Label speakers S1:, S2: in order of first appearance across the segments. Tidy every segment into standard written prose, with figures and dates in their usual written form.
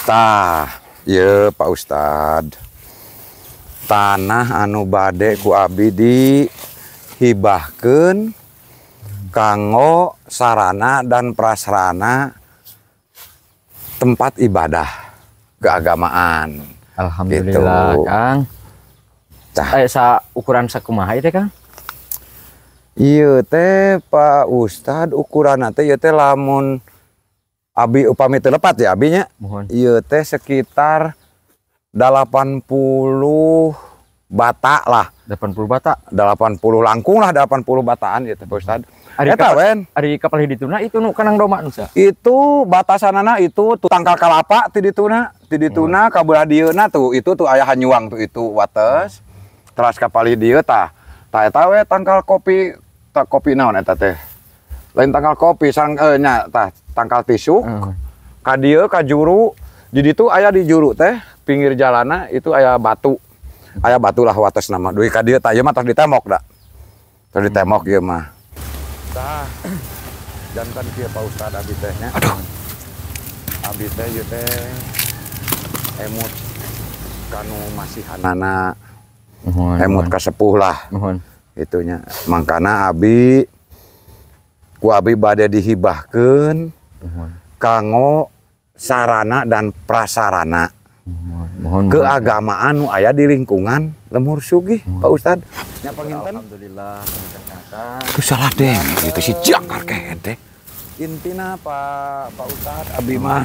S1: Tah, ieu Pak Ustad. Tanah anu bade ku abi dihibahkeun kanggo sarana dan prasarana tempat ibadah keagamaan.
S2: Alhamdulillah,
S1: Gitu.
S2: Kang.
S1: Tah.
S2: Eh, sa ukuran sakumaha ieu teh, Kang?
S1: Ieu teh, Pak Ustad, ukuran teh ieu teh lamun abi upami teu lepat ya abi nya.
S2: Muhun.
S1: Ieu teh sekitar 80 bata lah.
S2: 80 bata.
S1: 80 langkung lah, 80 bataan ieu teh, Pak Ustad.
S2: Ari
S1: Eta
S2: kapal,
S1: wen.
S2: Ari kapal dituna itu nu kandang domba nu sa.
S1: Itu batasanana itu tuh tangkal kalapa ti dituna, ti dituna ka belah dieuna tuh itu tuh aya hanyuang tuh itu wates. Teras ka palih dieu tah. Tah eta we tangkal kopi, tah kopi naon eta teh? Lain tangkal kopi sareng nya tah tangkal tisu. Ka dieu ka juru, di ditu aya di juru teh pinggir jalana itu aya batu. Aya batu lah wates nama. Dugi ka dieu tah ieu mah tos ditembok da. Tos ditembok ieu mah. Tah. Janten kieu, Pak Ustad, abi teh nya.
S2: Aduh.
S1: Abi teh ieu teh emut kanu masihanana,
S2: Muhun.
S1: Emut ka sepuh lah
S2: Muhun.
S1: Itunya. Mangkana abi ku abi bade dihibahkeun
S2: Muhun.
S1: Kanggo sarana dan prasarana
S2: Muhun. Muhun.
S1: Keagamaan nu aya di lingkungan Lembur Sugih, Pak Ustad. Nya panginten
S2: Alhamdulillah, panginten Kang.
S1: Ku salah deh gitu si jangkar kehed teh. Intina Pak Pak Ustad, abi mah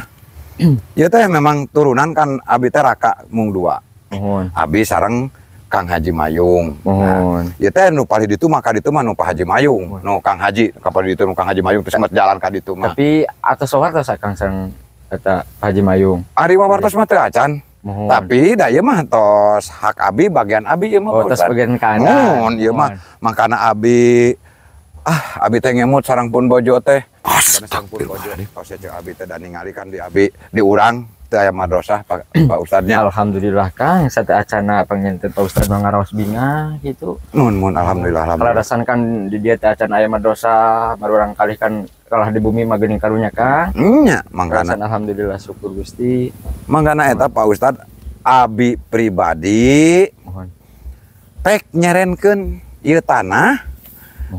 S1: ieu teh memang turunan kan abi teh raka mung dua.
S2: Muhun.
S1: Abi sareng Kang Haji Mayung. Nah,
S2: Muhun.
S1: ieu teh nu palih ditu mah ka ditu mah nu Pak Haji Mayung, nu Kang Haji, ka palih ditu nu Kang Haji Mayung terus jalan ka ditu mah.
S2: Tapi atos wartos Kang sareng eta Pak Haji Mayung?
S1: Ari wawartos mah teu acan.
S2: Muhun.
S1: Tapi da ieu mah tos hak abi, bagian abi ieu mah,
S2: Oh,
S1: Pak
S2: tos
S1: Ustad.
S2: Bagian kanan.
S1: Muhun, ieu mah makana abi ah abi teh ngemut sareng pun bojo teh. Sareng pun bojo. Tos ceuk abi teh da ningali kan di abi di urang teu aya madrasah, Pak Pak Ustadnya.
S2: Alhamdulillah, Kang, sateuacanna panginten Pak Ustad mah ngaraos bingah gitu.
S1: Mun mun alhamdulillah, alhamdulillah.
S2: Kalarasan kan di dieu teh acan aya madrasah, marurang kalih kan kalah di bumi mah geuning karunya, Kang.
S1: Nya, mangkana
S2: Kalasan alhamdulillah, syukur Gusti.
S1: Mangkana eta, Pak Ustad, abi pribadi
S2: Muhun.
S1: Pek nyerenkeun ieu tanah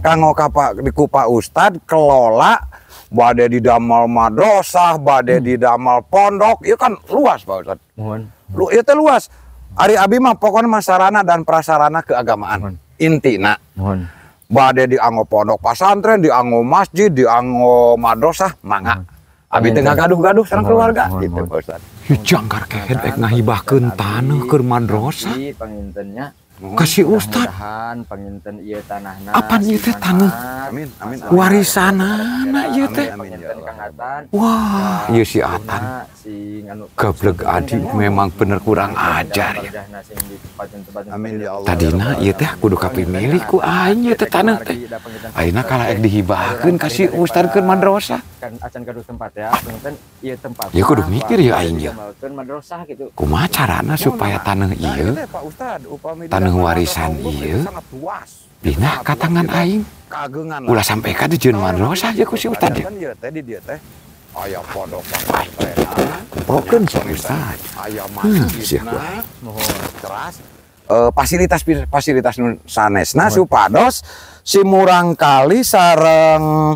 S1: kanggo ka Pak ku Pak Ustad kelola bade didamel madrasah, bade didamel pondok, ieu kan luas, Pak Ustad.
S2: Muhun.
S1: Lu ieu teh luas. Ari abi mah pokoknya mah sarana dan prasarana keagamaan.
S2: Muhun.
S1: Intina.
S2: Muhun.
S1: Bade dianggo pondok pasantren, dianggo masjid, dianggo madrasah, mangga. Abi teh ngagaduh-gaduh sareng
S2: Muhun,
S1: keluarga
S2: muhun,
S1: gitu,
S2: muhun.
S1: Pak Ustad.
S3: Jangkar kehed ek ngahibahkeun taneuh keur madrasah.
S2: Tapi pangintennya
S3: Ka si Ustad.
S2: mudah-mudahan panginten ieu tanahna
S3: Apan ieu teh taneuh?
S1: Amin, amin. Amin.
S3: Warisanana ieu teh.
S1: Amin, ya
S2: Panginten
S1: Allah.
S2: Kang Atan.
S3: Wah, ieu si Atan.
S2: Sing anu
S3: Gablek adi memang bener kurang ajar ya.
S1: Amin ya Allah.
S3: Tadina ieu teh kudu kapimilik ku aing ieu teh taneuh teh. Ayeuna kalah ek dihibahkeun ka si Ustad keur madrasah.
S2: Kan acan gaduh tempat ya, panginten ieu tempat.
S3: Ya kudu mikir ya aing ya.
S2: Madrasah gitu.
S3: Kumaha carana supaya taneuh ieu,
S1: Nah, Pak Ustad, upami
S3: taneuh
S1: didamel
S3: warisan
S1: madrasah unggul,
S3: ieu,
S1: itu sangat luas.
S3: pindah ka tangan aing.
S1: Kagengan lah.
S3: Ulah sampai ka dijieun madrasah ye ku si Ustad ya.
S1: Kan ieu teh di dieu teh aya pondok pesantren,
S3: Pokeun si Ustad.
S1: Aya
S3: Siap
S1: masjidna,
S3: wae.
S1: teras fasilitas fasilitas nu sanesna supados si murangkali sareng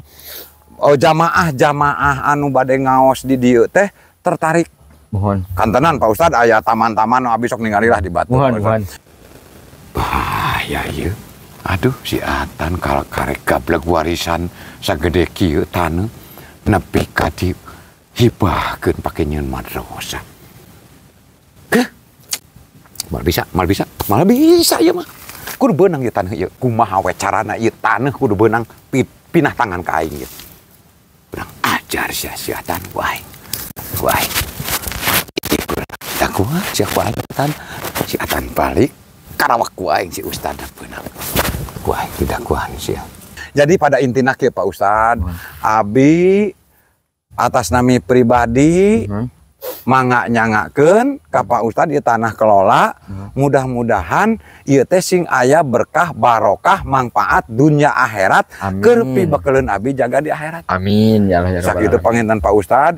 S1: jamaah-jamaah anu bade ngaos di dieu teh tertarik.
S2: Muhun.
S1: Kantenan, Pak Ustad, aya taman-taman nu abi sok ningali lah di Batu.
S2: Muhun,
S1: Pak Ustad.
S2: muhun.
S3: Bahaya ieu. Aduh, si Atan kalau karek gablek warisan sagede kieu taneuh nepi ka dihibahkeun pake nyieun madrasah. Keh. Moal bisa, moal bisa, moal bisa ieu mah. Kudu beunang ieu taneuh ieu. Kumaha we carana ieu taneuh kudu beunang pinah tangan ka aing ieu. Kurang ajar sia si Atan wae. Wae. Da kumaha sia ku aing Atan. Si Atan balik karawak ku aing si Ustad beunang. Ku aing tidak kuan sia.
S1: Jadi pada intina kieu, Pak Ustad, abi atas nami pribadi mangga nyangakeun ka Pak Ustad ieu tanah kelola, mudah-mudahan ieu teh sing aya berkah barokah manfaat dunia akhirat
S2: Amin.
S1: keur pibekeleun abi jaga di akhirat.
S2: Amin ya Allah ya Rabbal
S1: Sakitu
S2: alamin.
S1: Panginten, Pak Ustad.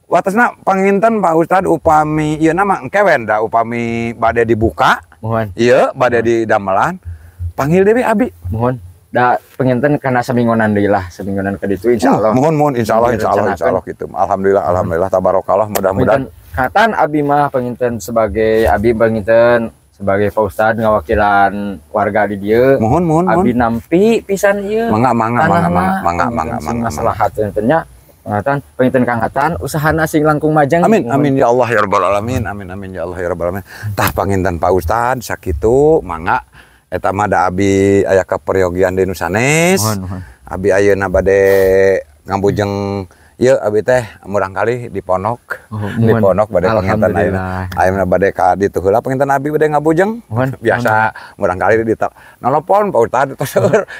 S1: Watesna panginten Pak Ustad upami ieu na mah engke we da upami bade dibuka.
S2: Mohon.
S1: Ieu bade didamelan. Panggil deui abi.
S2: Mohon. Da penginten kana saminggonan deui lah, saminggonan ka ditu insyaallah.
S1: Mohon insyaallah insyaallah insyaallah gitu. Alhamdulillah alhamdulillah tabarakallah mudah-mudahan.
S2: Katan abi mah penginten sebagai abi penginten sebagai Pak Ustad ngawakilan warga di dieu.
S1: Mohon
S2: abi nampi pisan ieu.
S1: Mangga mangga mangga mangga mangga mangga
S2: maslahat nya. Kang penginten Kang Atan usahana sing langkung majeng.
S1: Amin amin ya Allah ya rabbal alamin. Amin amin ya Allah ya rabbal alamin. Tah panginten Pak Ustad sakitu mangga eta mah da abi aya kaperyogian di nu sanes. Abi ayeuna bade ngabujeng ieu abi teh murangkalih di pondok. Di pondok bade panginten ayeuna. Ayeuna bade ka ditu heula panginten abi bade ngabujeng. Biasa murangkalih di nolopon Pak Ustad tos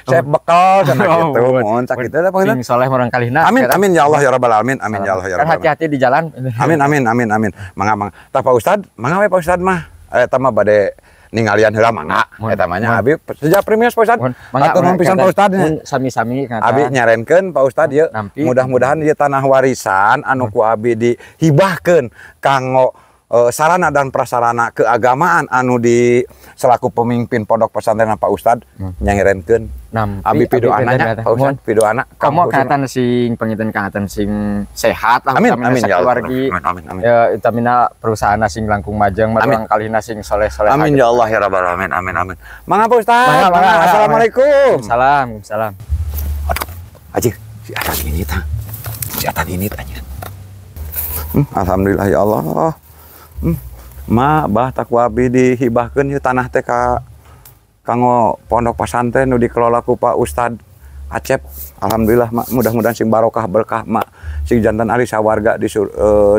S1: saya bekal cenah kitu. Mohon sakitu teh panginten.
S2: Sing soleh murangkalihna.
S1: Amin amin ya Allah ya rabbal alamin. Amin ya Allah ya rabbal alamin.
S2: Hati-hati di jalan.
S1: Amin amin amin amin. Mangga mangga. Tah Pak Ustad, mangga we Pak Ustad mah. Eta mah bade ninggalian heula mangga eta mah nya abi sejak premios Pak Ustad. Atur nuhun pisan Pak Ustad.
S2: Sami-sami
S1: abi nyarenkeun Pak Ustad ieu mudah-mudahan ieu tanah warisan anu ku abi dihibahkeun kanggo sarana dan prasarana keagamaan anu di selaku pemimpin pondok pesantren Pak Ustad nyangirenkeun. Abi pidoana nya Pak Ustad pidoana.
S2: Komo katan sing panginten katan sing sehat lah
S1: amin amin ya Allah.
S2: Amin
S1: amin amin.
S2: Ya utamina perusahaan sing langkung majeng murangkalihna sing soleh-soleh.
S1: Amin ya Allah ya rabbal alamin. Amin amin. Mangga Pak Ustad. Assalamualaikum.
S2: Salam salam.
S1: Aduh, aji si Atan ini tah. Si Atan ini tanya. Alhamdulillah ya Allah. Ma bah takwa abi dihibahkeun ieu tanah teh ka kanggo pondok pesantren nu dikelola ku Pak Ustad Acep. Alhamdulillah mak, mudah-mudahan sing barokah berkah mak, sing jantan ahli sawarga di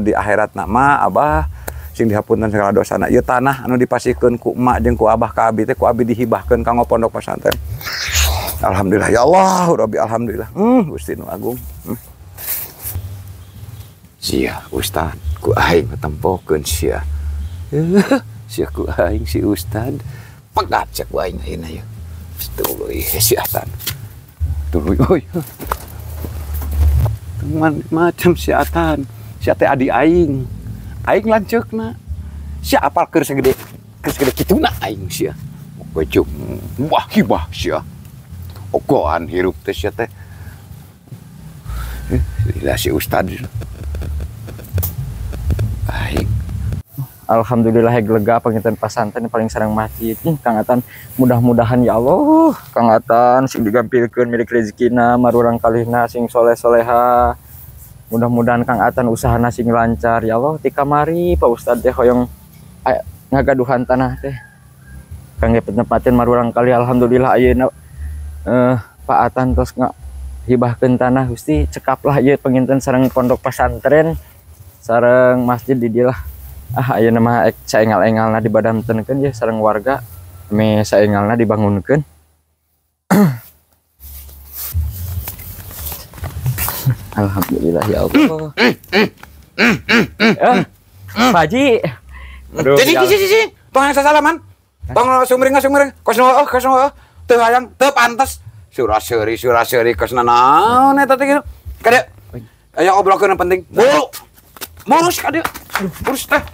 S1: di akhiratna ma abah sing dihapunten segala dosana. Ieu tanah anu dipasihkeun ku emak jeung ku abah ka abi teh ku abi dihibahkeun kanggo pondok pesantren. Alhamdulillah ya Allah rabbi alhamdulillah. Gusti nu agung. Sia Ustad ku aing tempokeun sia. Sia ku aing si Ustad pegat sia ku aing ayeuna ye. Tuluy si Atan. Tuluy euy. Teman macam si Atan. Sia teh adi aing. Aing lanceukna. Sia apal keur segede kituna aing sia. Bejum wah hibah sia. Ogohan hirup teh sia teh. Lila si Ustad. Aing.
S2: Alhamdulillah lega panginten pasantren paling sareng masjid. Kang Atan mudah-mudahan ya Allah Kang Atan sing digampilkeun milik rezekina marurang kalihna sing soleh-soleha. Mudah-mudahan Kang Atan usahana sing lancar ya Allah. Ti kamari Pak Ustad teh hoyong ngagaduhan tanah teh kangge penempatin marurang kali. Alhamdulillah ayeuna Pak Atan tos ngahibahkeun tanah. Gusti cekaplah ieu panginten sareng pondok pesantren sareng masjid di dieu lah. Ah ayeuna mah saengal-engalna dibadamtenkeun ye sareng warga me saengalna dibangunkeun. Alhamdulillah ya Allah. Pak Haji. Aduh.
S1: Cicing. Tong yang sasalaman. Tong sumring kos oh kos oh. Teu hayang teu pantes. Surah seuri kos naon eta teh kitu. Ka dieu. Aya obrokeun penting. Buru. Murus ka dieu. Murus teh.